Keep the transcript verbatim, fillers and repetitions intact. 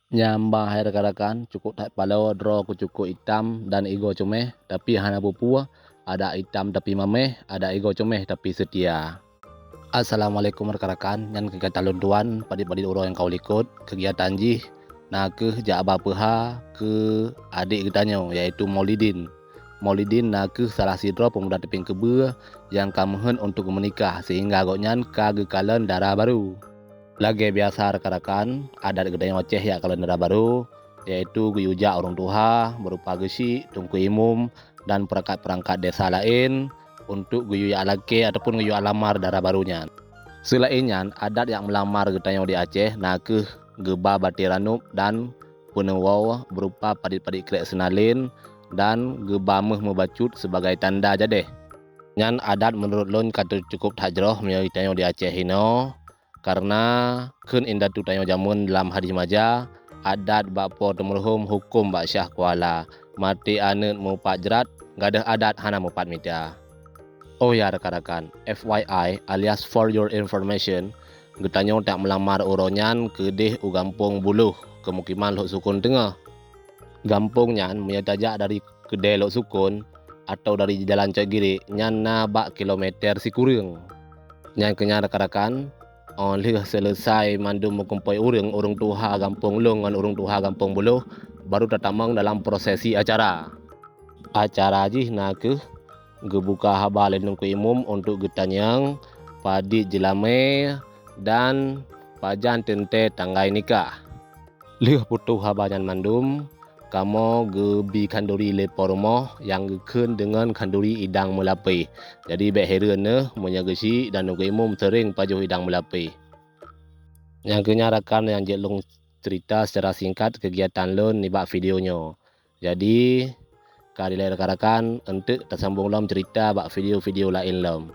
Nyang ba hai rakan-rakan, cukup that paloe, droe ku cukup itam dan igoe cuméh, tapi hana peue-peue, adat itam tapi maméh, adat igoe cuméh tapi seutia. Assalamualaikum rakan-rakan, nyan keu gata lôn tuan, padit-padit uroe nyang ka u likot. Keugiatan jih na kheueh jak ba peuha keu adék geutanyoe, yaitu Maulidin. Maulidin na kheueh salah sidroe pemuda teupeng keubeue nyang ka meuheuet untuk meunikah, sehingga gobnyan ka geukalon dara barô. Lagée biasa rakan-rakan, adat geutanyoe Aceh jak kalon dara barô, yaitu geuyue jak ureuëng tuha, berupa geuchik, teungku imum, dan peurangkat-peurangkat desa laén untuk geuyue jak lakée ataupun geuyue lamar dara barô nyan. Seulaén nyan, adat jak meulamar geutanyoe di Aceh na kheueh geuba batée ranub dan peunewoe berupa padit-padit krek seunalén dan geuba méuh meubacut sibagai tanda jadeh. Nyan adat meunurot lôn ka teucukup that jroh meunyoe tanyoe di Aceh inoe, kareuna kheun indatu tanyoe jameun lam hadih maja, adat bak po teumeuruhom, huköm bak syah kuala, maté aneuëk meupat jrat, gadôh adat hana meupat mita. Oh ya rakan-rakan, F Y I alias for your information, geutanyoe tak meulamar uroe nyan keudeh u gampông Buloh, keumukiman Lhoksukon Teungoh. Gampông nyan meunyoe tajak dari keudée Lhoksukon atau dari jalan Cot Girek, nyan na bak kilometer sikureueng. Nyan keuh nyan rakan-rakan, óh lheueh seuleusai mandum meukumpôi ureuëng, ureuëng tuha gampông lôn ngon ureuëng tuha gampông Buloh, baru tatamong dalam prosesi acara. Acara jih na kheueh geubuka haba lé teungku imum untuk geutanyong padit jeulamé dan pajan teuntée tanggai nikah. Lheueh putôh haba nyan mandum, kamoe geubi khanduri lé po rumoh nyang geukheun deungon khanduri idang meulapéh. Jadi bék hireuen neuh meunyoe geuchik dan teungku imum seuring pajoh idang meulapéh. Nyang keuh nyan rakan nyang jeuet lôn cerita secara singkat keugiatan lôn nibak video nyoe. Jadi, ka dilée rakan-rakan, eunteuk tasambong lom cerita bak video-video laén lom.